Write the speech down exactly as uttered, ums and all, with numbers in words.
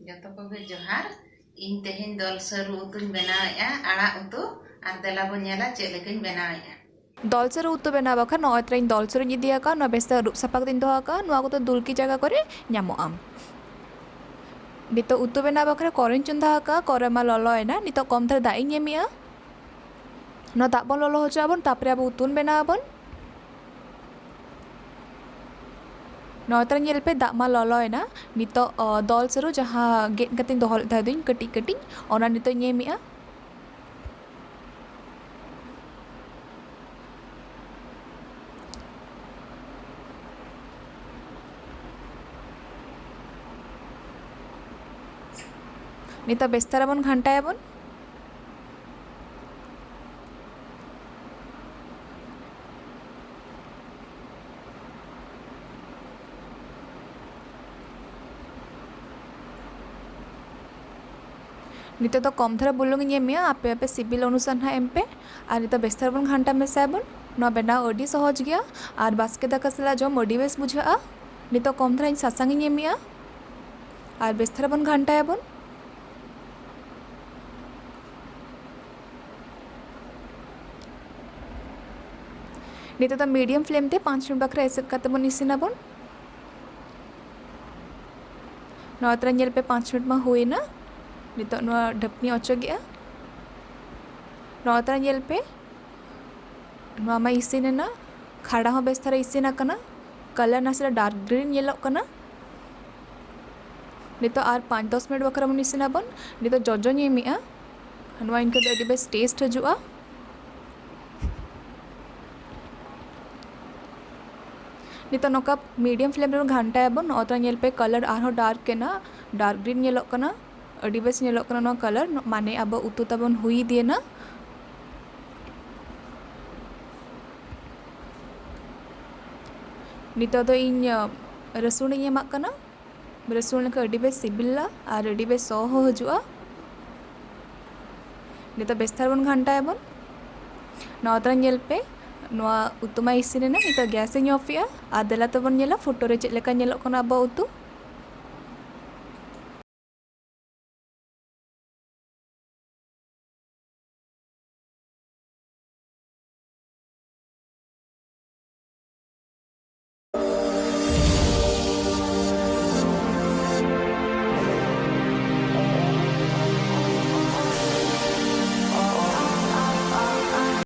ᱡᱚᱛᱚ ᱠᱚᱜᱮ ᱡᱚᱦᱟᱨ᱾ ᱤᱧ ᱛᱮᱦᱮᱧ ᱫᱚᱞ ᱥᱟᱹᱨᱩ ᱩᱛᱩᱧ ᱵᱮᱱᱟᱣᱮᱫᱼᱟ, ᱟᱲᱟᱜ ᱩᱛᱩ᱾ ᱟᱨ ᱫᱮᱞᱟ ᱵᱚᱱ ᱧᱮᱞᱟ ᱪᱮᱫ ᱞᱮᱠᱟᱧ ᱵᱮᱱᱟᱣᱮᱫᱼᱟ᱾ ᱫᱚᱞ ᱥᱟᱹᱨᱩ ᱩᱛᱩ ᱵᱮᱱᱟᱣ ᱵᱟᱠᱷᱨᱟ ᱱᱚᱜᱼᱚᱭ ᱛᱚᱨᱟᱧ ᱫᱚᱞ ᱥᱟᱹᱨᱩᱧ ᱤᱫᱤ ᱟᱠᱟᱫᱼᱟ, ᱱᱚᱣᱟ ᱵᱮᱥ ᱛᱮ ᱟᱹᱨᱩᱵ ᱥᱟᱯᱷᱟ ᱠᱟᱛᱮᱧ ᱫᱚᱦᱚ ᱟᱠᱟᱫᱼᱟ᱾ ᱱᱚᱣᱟ ᱠᱚᱫᱚ ᱫᱩᱞᱠᱤ ᱡᱟᱭᱜᱟ ᱠᱚᱨᱮ ᱧᱟᱢᱚᱜᱼᱟ᱾ ᱱᱤᱛᱚᱜ ᱩᱛᱩ ᱵᱮᱱᱟᱣ ᱵᱟᱠᱷᱨᱟ ᱠᱚᱨᱮᱧ ᱪᱚᱸᱫᱟ ᱟᱠᱟᱫᱼᱟ, ᱠᱚᱨᱮ ᱢᱟ ᱞᱚᱞᱚᱭᱮᱱᱟ᱾ ᱱᱤᱛᱚᱜ ᱠᱚᱢ ᱫᱷᱟᱨᱟ ᱫᱟᱜ ᱤᱧ ᱮᱢᱮᱜᱼᱟ᱾ ᱱᱚᱣᱟ ᱫᱟᱜ ᱵᱚᱱ ᱞᱚᱞᱚ ᱦᱚᱪᱚ ᱟᱵᱚᱱ, ᱛᱟᱯᱚᱨᱮ ᱟᱵᱚ ᱩᱛᱩ ᱵᱚᱱ ᱵᱮᱱᱟᱣ ᱟᱵᱚᱱ᱾ ᱱᱚᱣᱟ ᱛᱚᱨᱟ ᱧᱮᱞ ᱯᱮ, ᱫᱟᱜ ᱢᱟ ᱞᱚᱞᱚᱭᱮᱱᱟ᱾ ᱱᱤᱛᱚᱜ, ᱚ, ᱫᱚᱞ ᱥᱟᱹᱨᱩ ᱡᱟᱦᱟᱸ ᱜᱮᱫ ᱠᱟᱛᱮᱧ ᱫᱚᱦᱚ ᱞᱮᱫ ᱛᱟᱦᱮᱸ ᱫᱩᱧ ᱠᱟᱹᱴᱤᱡ ᱠᱟᱹᱴᱤᱡ, ᱚᱱᱟ ᱱᱤᱛᱚᱜ ᱤᱧ ᱮᱢᱮᱜᱼᱟ᱾ ᱱᱤᱛᱚᱜ ᱵᱮᱥ ᱫᱷᱟᱨᱟ ᱵᱚᱱ ᱜᱷᱟᱱᱴᱟᱭᱟᱵᱚᱱ᱾ ᱱᱤᱛᱚᱜ ᱫᱚ ᱠᱚᱢ ᱫᱷᱟᱨᱟ ᱵᱩᱞᱩᱝ ᱤᱧ ᱮᱢᱮᱜᱼᱟ, ᱟᱯᱮ ᱟᱯᱮ ᱥᱤᱵᱤᱞ ᱚᱱᱩᱥᱟᱨ ᱱᱟᱦᱟᱜ ᱮᱢ ᱯᱮ᱾ ᱟᱨ ᱱᱤᱛᱚᱜ ᱵᱮᱥ ᱫᱷᱟᱨᱟ ᱵᱚᱱ ᱜᱷᱟᱱᱴᱟ ᱢᱮᱥᱟᱭᱟᱵᱚᱱ᱾ ᱱᱚᱣᱟ ᱵᱮᱱᱟᱣ ᱟᱹᱰᱤ ᱥᱚᱦᱚᱡᱽ ᱜᱮᱭᱟ᱾ ᱟᱨ ᱵᱟᱥᱠᱮ ᱫᱟᱠᱟ ᱥᱟᱞᱟᱜ ᱡᱚᱢ ᱟᱹᱰᱤ ᱵᱮᱥ ᱵᱩᱡᱷᱟᱹᱜᱼᱟ᱾ ᱱᱤᱛᱚᱜ ᱠᱚᱢ ᱫᱷᱟᱨᱟ ᱤᱧ ᱥᱟᱥᱟᱝ ᱤᱧ ᱮᱢᱮᱜᱼᱟ᱾ ᱟᱨ ᱵᱮᱥ ᱫᱷᱟᱨᱟ ᱵᱚᱱ ᱜᱷᱟᱱᱴᱟᱭᱟᱵᱚᱱ᱾ ᱱᱤᱛᱚᱜ ᱫᱚ medium flame ᱛᱮ ᱯᱟᱸᱪ ᱢᱤᱱᱤᱴ ᱵᱟᱠᱷᱨᱟ ᱮᱥᱮᱫ ᱠᱟᱛᱮ ᱵᱚᱱ ᱤᱥᱤᱱᱟᱵᱚᱱ᱾ ᱱᱚᱣᱟ ᱛᱚᱨᱟ ᱧᱮᱞ ᱯᱮ, ᱯᱟᱸᱪ ᱢᱤᱱᱤᱴ ᱢᱟ ᱦᱩᱭᱮᱱᱟ᱾ ᱱᱤᱛᱚᱜ ᱱᱚᱣᱟ ᱰᱷᱟᱹᱯᱱᱤ ᱚᱪᱚᱜᱮᱜᱼᱟ᱾ ᱱᱚᱣᱟ ᱛᱚᱨᱟ ᱧᱮᱞ ᱯᱮ, ᱱᱚᱣᱟ ᱢᱟ ᱤᱥᱤᱱ ᱮᱱᱟ᱾ ᱠᱷᱟᱲᱟ ᱦᱚᱸ ᱵᱮᱥ ᱫᱷᱟᱨᱟ ᱤᱥᱤᱱ ᱟᱠᱟᱱᱟ᱾ Colour ᱱᱟᱥᱮᱱᱟᱜ dark green ᱧᱮᱞᱚᱜ ᱠᱟᱱᱟ᱾ ᱱᱤᱛᱚᱜ ᱟᱨ ᱯᱟᱸᱪ ᱫᱚᱥ ᱢᱤᱱᱤᱴ ᱵᱟᱠᱷᱨᱟ ᱵᱚᱱ ᱤᱥᱤᱱᱟᱵᱚᱱ᱾ ᱱᱤᱛᱚᱜ ᱡᱚᱡᱚᱧ ᱮᱢᱮᱜᱼᱟ᱾ ᱱᱚᱣᱟ ᱤᱱᱠᱟᱹ ᱫᱚ ᱟᱹᱰᱤ ᱵᱮᱥ taste ᱦᱤᱡᱩᱜᱼᱟ᱾ ᱱᱤᱛᱚᱜ ᱱᱚᱝᱠᱟ medium flame ᱨᱮᱵᱚᱱ ᱜᱷᱟᱱᱴᱟᱭᱟᱵᱚᱱ᱾ ᱱᱚᱜᱼᱚᱭ ᱛᱚ ᱧᱮᱞ ᱯᱮ, colour ᱟᱨᱦᱚᱸ dark ᱮᱱᱟ, dark green ᱧᱮᱞᱚᱜ ᱠᱟᱱᱟ᱾ ᱟᱹᱰᱤ ᱵᱮᱥ ᱧᱮᱞᱚᱜ ᱠᱟᱱᱟ ᱱᱚᱣᱟ colour, ᱢᱟᱱᱮ ᱟᱵᱚ ᱩᱛᱩ ᱛᱟᱵᱚᱱ ᱦᱩᱭ ᱤᱫᱤᱭᱮᱱᱟ᱾ ᱱᱤᱛᱚᱜ ᱫᱚ ᱤᱧ, ᱟᱹ, ᱨᱟᱹᱥᱩᱱ ᱤᱧ ᱮᱢᱟᱜ ᱠᱟᱱᱟ᱾ ᱨᱟᱹᱥᱩᱱ ᱞᱮᱠᱷᱟᱱ ᱟᱹᱰᱤ ᱵᱮᱥ ᱥᱤᱵᱤᱞᱟ ᱟᱨ ᱟᱹᱰᱤ ᱵᱮᱥ ᱥᱚ ᱦᱚᱸ ᱦᱤᱡᱩᱜᱼᱟ᱾ ᱱᱤᱛᱚᱜ ᱵᱮᱥ ᱫᱷᱟᱨᱟ ᱵᱚᱱ ᱜᱷᱟᱱᱴᱟᱭᱟᱵᱚᱱ᱾ ᱱᱚᱣᱟ ᱛᱚᱨᱟ ᱧᱮᱞ ᱯᱮ, ᱱᱚᱣᱟ ᱩᱛᱩ ᱢᱟ ᱤᱥᱤᱱ ᱮᱱᱟ᱾ ᱱᱤᱛᱚᱜ gas ᱤᱧ off ᱮᱜᱼᱟ ᱟᱨ ᱫᱮᱞᱟ ᱛᱮᱵᱚᱱ ᱧᱮᱞᱟ photo ᱨᱮ ᱪᱮᱫ ᱞᱮᱠᱟ ᱧᱮᱞᱚᱜ ᱠᱟᱱᱟ ᱟᱵᱚᱣᱟᱜ ᱩᱛᱩ᱾